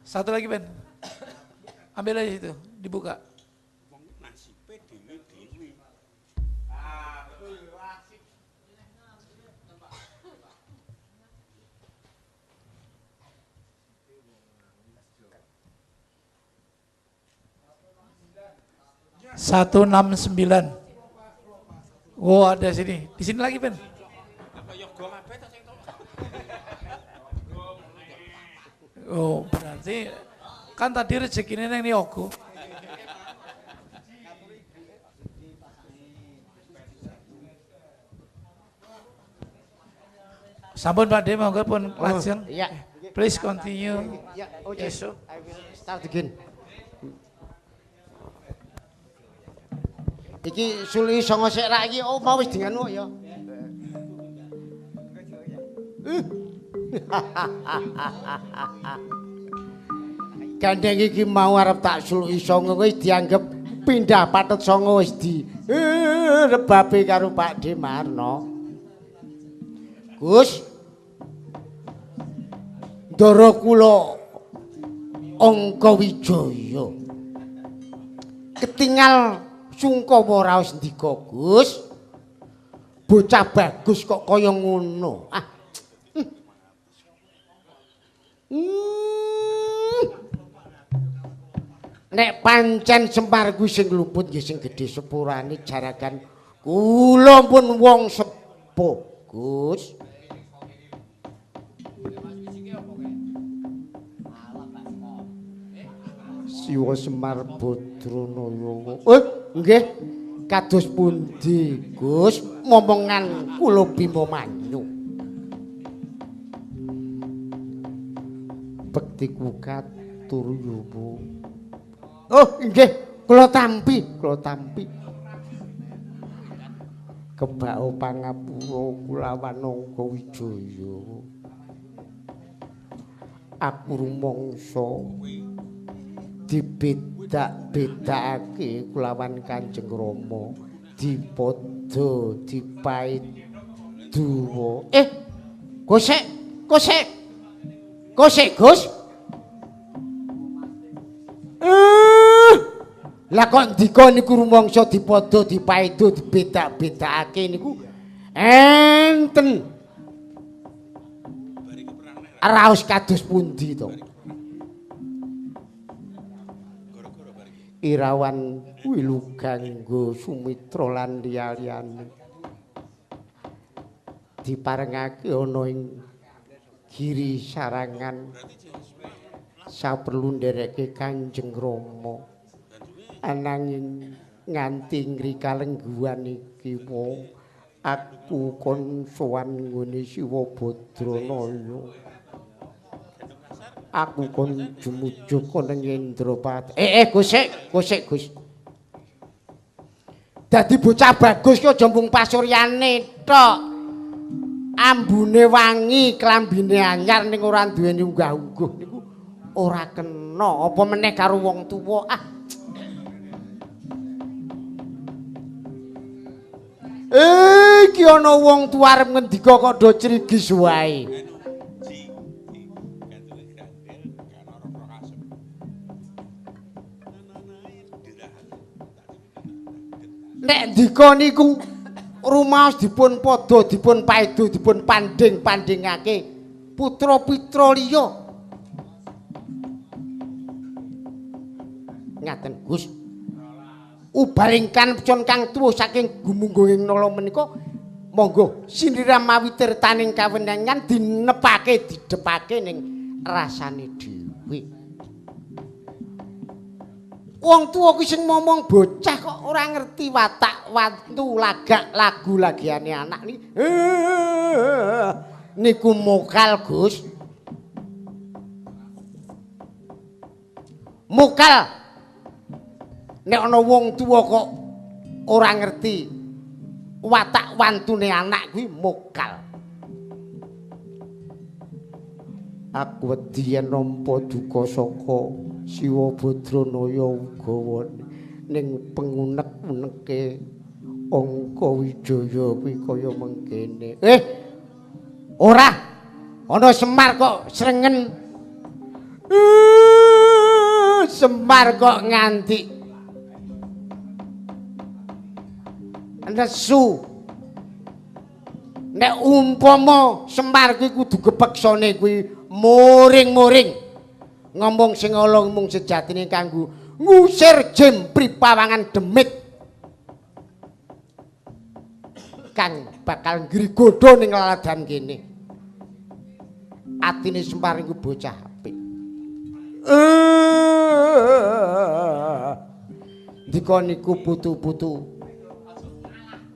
Satu lagi Ben. Ambil aja situ, dibuka. 169. Oh, ada sini. Di sini lagi, Ben. Oh, berarti kan tadi rezekine nang niyoga. Sampun Pak De, monggo pun lajeng. Iya. Please continue. Ya, okay. Yes, I will start again. Iki suli songo sik rak iki, oh mau wis dinganu ya. Gandeng iki mau arep tak suluki songo wis dianggep pindah pathet songo wis di rebabe karo Pak De Marno. Gus, ndara kula Angka Wijaya ketingal sungkawa raos ndika Gus. Bocah bagus kok kaya ngono. Ah. Nek pancen Semar kuwi sing luput nggih sing gedhe sepurane jaragan kula pun wong sepuh Gus. Siwa Semar Badranaya. Nggih, kados pundi Gus momongan kula Bima Manyu. Bektiku katur yuwu. Oh, nggih, kula tampi, kula tampi. Kebao pangapura kulawan Angka Wijaya. Aku rumangsa dibedak-bedakake kulawan Kanjeng Rama, dipadha dipaiduwa. Gosek, gosek. Gosek, Gus. Lah kok ndika niku rumangsa dipadha dipaidu dibedak-bedakake niku enten raos kados pundi to? Irawan Wilugangga Sumitra lan liya-liyane diparengake ana ing Giri Sarangan saperlu ndereke Kanjeng Rama. Ananging nganti ngrikalengguhan iki aku kon sowan nggone Siwa Badranaya. Aku kon jumujuk nang Indrapati. Gosek, gosek Gus. Dadi bocah bagus ki aja mung pasuryane tok. Ambune wangi, klambine anyar ning ora duweni unggah-ungguh niku ora kena. Apa meneh karo wong tuwa. Ah. Iki ana wong tuwa arep ngendika kok do crigis wae. Nek ndika niku rumaos dipun padha dipun paedo dipun pandhing-pandhingake putra-putra liya. Ngaten Gus. Ubaringkan pecon kang tuwa saking gumungguhing nala menika monggo sindiram mawi tirtaning kawenangan dinepake didepake ning rasane dhewe. Wong tuwa kuwi sing momong bocah kok ora ngerti watak wantu lagak lagu lagiane anak niki. Niku mokal Gus. Mokal. Nek ana wong tuwa kok ora ngerti watak wantune anak kuwi mokal. Aku wedi yen nampa duka saka Siwa Badranaya ugawa ning pengunek-uneke Angka Wijaya kuwi kaya mengkene. Ora ana Semar kok srengen. Semar kok nganti nesu. Nek umpama Semar kuwi kudu kepeksane kuwi muring-muring ngomong sing ala mung sejatine kanggo ngusir jempri pawangan demit kang bakal ngrigodha ning laladan kene. Atine Semar iku bocah apik. Ndika niku putu-putu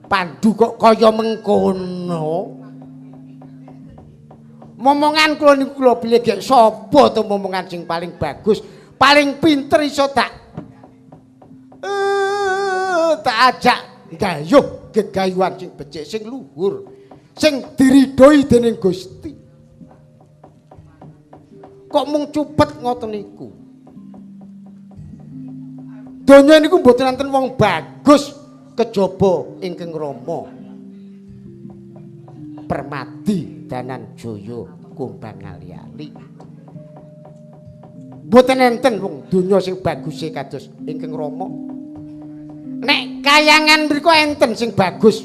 Pandu kok kaya mengkono. Momongan kula niku kula pilih gek sapa to momongan sing paling bagus, paling pinter iso tak tak ajak gayuh gegayuhan sing becik, sing luhur, sing diridhoi dening Gusti. Kok mung cupet ngoten niku. Donya niku mboten enten wong bagus kejaba ingkang Rama Permadi Dananjaya Kumbang Ali-ali. Mboten enten wong donya sing baguse kados ingkang Rama. Nek kayangan mriku enten sing bagus.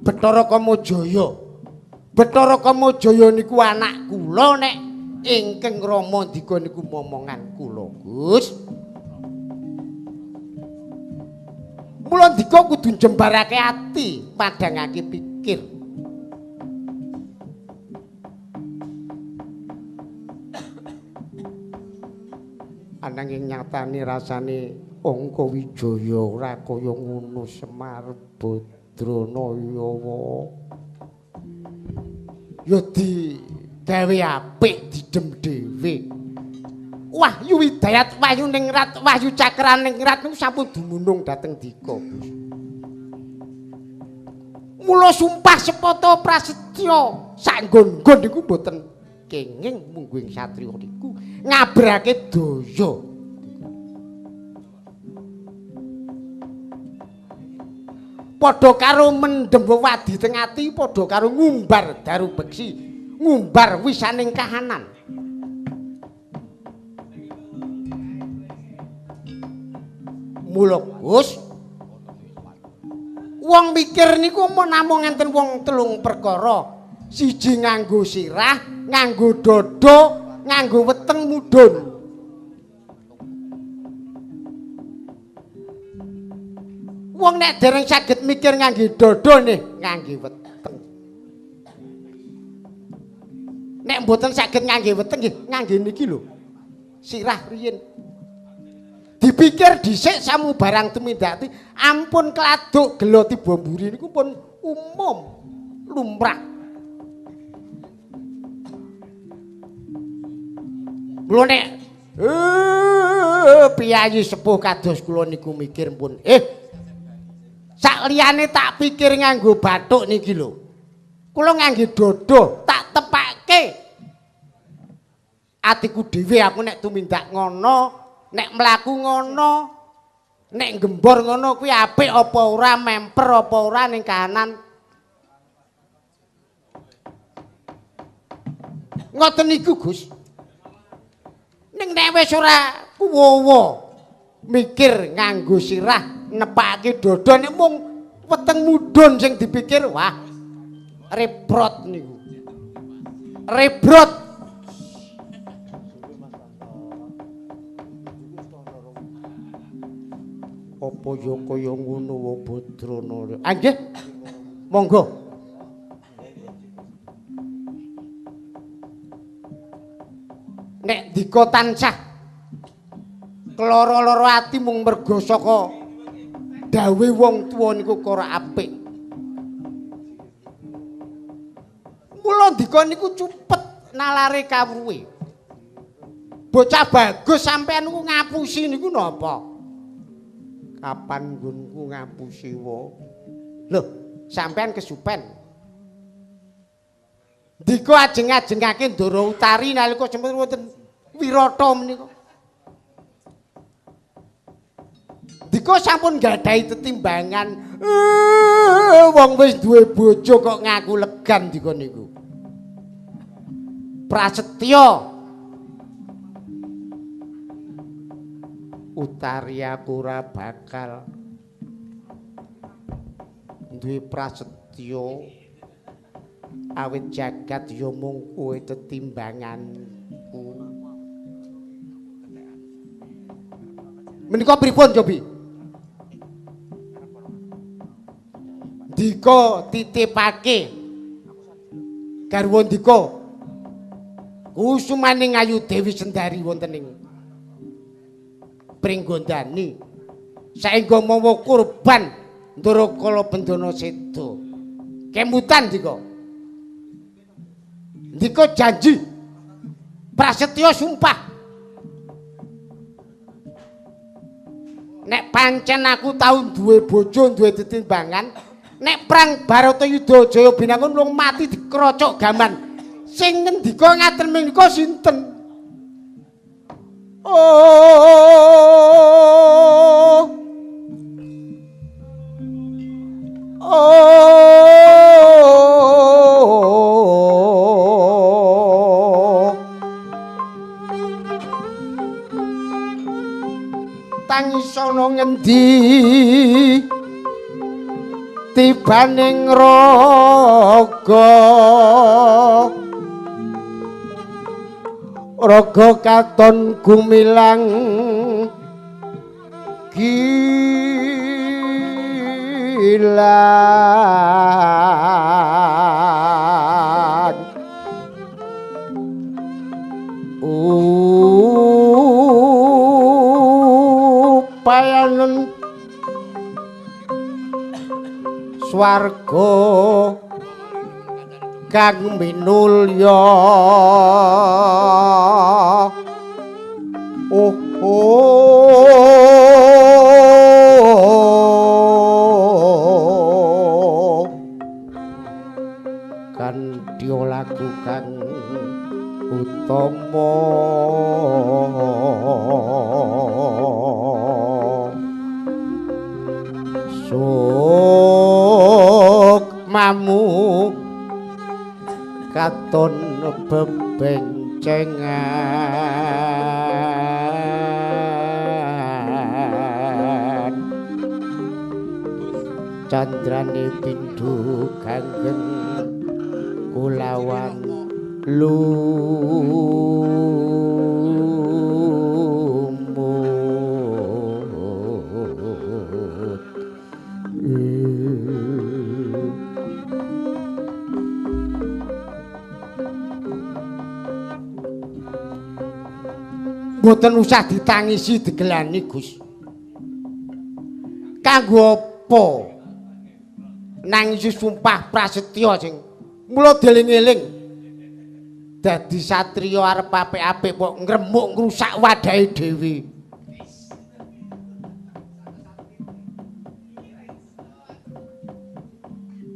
Bathara Kamajaya. Bathara Kamajaya niku anak kula, nek ingkang Rama ndika niku momongan kula, Gus. Mula ndika kudu njembarake ati, padhangake pikir. Ananging nyatane rasane Angka Wijaya ora kaya ngono Semar Badranaya. Ya digawe apik didem dhewe. Wahyu Widayat, Wahyu Ningrat, Wahyu Cakraningrat niku sampun dumunung dhateng Dika. Mula sumpah sepata prasetya sak nggon-nggon niku mboten kenging mungguing satriya niku ngabrake daya. Padha karo mendhem wewadi teng ati, padha karo ngumbar daru beksi, ngumbar wisaning kahanan. Mula Gus, wong mikir niku namung enten wong telung perkara. Siji nganggo sirah, nganggo dada, nganggo weteng mudhun. Wong nek dereng saged mikir ngangge dada nih, ngangge weteng. Nek mboten saged ngangge weteng nggih ngangge niki lho. Sirah riyin. Dipikir dhisik samu barang tumindakti, ampun kladuk gelo tiba mburi niku pun umum lumrah. Mula nek piyayi sepuh kados kula niku mikir pun sak liyane tak pikir nganggo bathuk niki lho. Kula ngangge dada, tak tepake. Atiku dhewe aku nek tumindak ngono, nek mlaku ngono, nek gembor ngono kuwi apik apa ora, memper apa ora ning kahanan. Ngoten niku Gus. Ning nek wis ora kuwowo mikir nganggo sirah nepake dada, nek mung weteng mudhun sing dipikir, wah rebrot niku. Rebrot. Apa ya kaya ngono wa Badrana. Ah nggih. Monggo. Nek dika tansah keloro-loro ati mung mergo saka dawuhe wong tuwa niku ora apik. Mula ndika niku cupet nalare kawruhe. Bocah bagus sampean niku ngapusi niku napa? Kapan nggonku ngapusi wa? Lho, sampean kesupen. Ndika ajeng-ajengake Ndara Utari nalika sempet wonten Wirata menika. Ndika sampun nggadahi tetimbangan, wong wis duwe bojo kok ngaku legan ndika niku. Prasetya. Utari aku ora bakal duwe prasetya awit jagat ya mung kowe tetimbanganku. Menika pripun Cobi? Ndika titipake garwa ndika kusumaning Ayu Dewi Sendari wonten ing Pringgondani saengga mawa kurban Ndara Kala Bendana seda. Kemutan ndika. Ndika janji prasetya sumpah. Nek pancen aku tau duwe bojo duwe tetimbangan, nek perang Baratayuda Jaya Binangun wong mati dikrocok gaman. Sing ngendika ngaten menika sinten? Oh. Oh. Tangisono ngendi tibaning raga? Raga katon gumilang gilang. Upayanen swarga kang minulya. Oh, oh. Kanthi laku kang utama sukmamu katon bebencengan. Candrane pindhu kanggeng kulawan lumut. Mboten usah ditangisi digelani Gus. Kanggo apa? Nangisi sumpah prasetya sing mula dieling-eling. Dadi satriya arep apik-apik kok ngremuk ngrusak wadahe dhewe.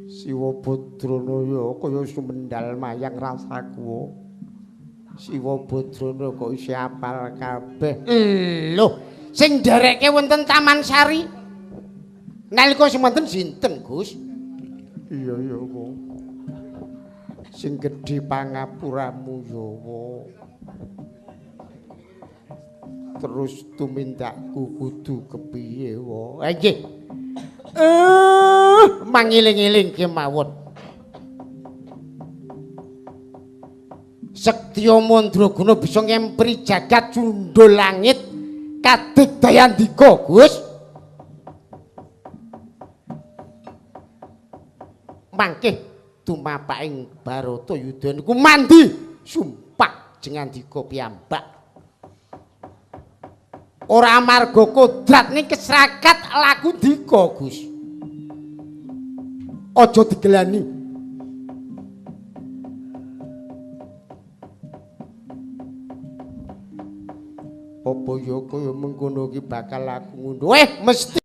Siwa Badranaya kaya sumendal mayang rasaku. Siwa Badrana kok isih apal kabeh. Lho, sing ndereke wonten Taman Sari nalika semanten sinten, Gus? Iya ya, kok. Sing gedhe pangapuramu ya, wa. Terus tumindakku kudu kepiye, wa? Nggih. Mangiling-iling kemawon. Sektya Mandraguna bisa ngempri jagat cundul langit kadik dayandika, Gus. Mangke tumapaking Baratayuda niku mandi sumpah jengandika piyambak. Ora amarga kodrat ning kesrakat laku ndika, Gus. Aja digelani. Apa ya kaya mengkono ki bakal aku ngono? Mesti